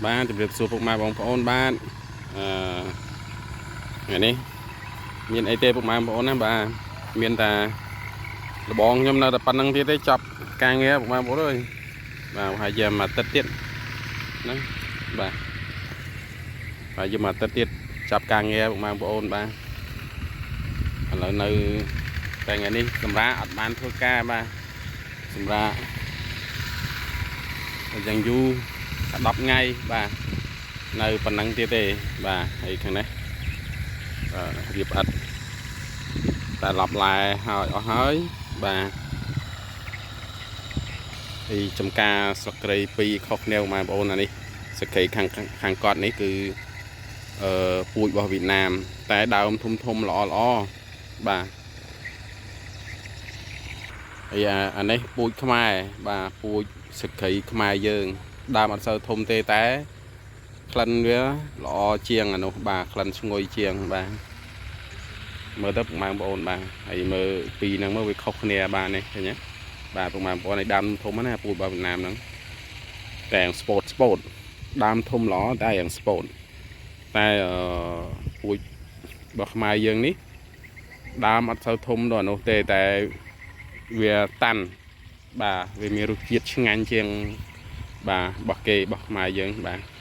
បាទជម្រាបសួរពុកម៉ែបងប្អូនបាទអឺថ្ងៃនេះមានអីទេពុកម៉ែបងប្អូនណាបាទមានតែលបងខ្ញុំនៅតែប៉ុណ្្នឹងទៀតទេចប់ការងារពុកម៉ែបងប្អូនអើយបាទប្រហែលជាមួយអាទិត្យទៀតហ្នឹងបាទបាទជាមួយអាទិត្យទៀតចប់ការងារពុកម៉ែបងប្អូនបាទឥឡូវនៅតែថ្ងៃនេះសម្រាប់អត់បានធ្វើការបាទសម្រាប់យ៉ាងយូរ10ថ្ងៃបាទ នៅប៉ុណ្ណឹងទៀតទេបាទហើយខាងនេះបាទរៀបអិតតែឡប់ឡែហើយអស់ហើយបាទហើយចំការស្លឹកគ្រៃពីរខុសគ្នាបងប្អូនអានេះស្លឹកគ្រៃខាងខាងកត់នេះគឺអឺពូជរបស់វៀតណាម តែដើមធំធំល្អល្អបាទហើយអានេះពូជខ្មែរបាទពូជស្លឹកគ្រៃខ្មែរយើង ដើមអត់សូវធំទេតែ ក្លិនវាល្អជាងអានោះបាទក្លិនឈ្ងុយជាងបាទមើលទៅពុកម៉ែបងប្អូនបាទហើយមើលពីរហ្នឹងមើលវាខុសគ្នាបាទនេះឃើញទេបាទពុកម៉ែបងប្អូនឲ្យដើមធំណាពូជរបស់វៀតណាមហ្នឹងតែយ៉ាងស្ពោតស្ពោតដើមធំល្អតែយ៉ាងស្ពោតតែអឺពូជរបស់ខ្មែរយើងនេះដើមអត់សូវធំដល់អានោះទេតែវាតាន់បាទវាមានរសជាតិឆ្ងាញ់ជាងបាទរបស់គេរបស់ខ្មែរយើងបាទ។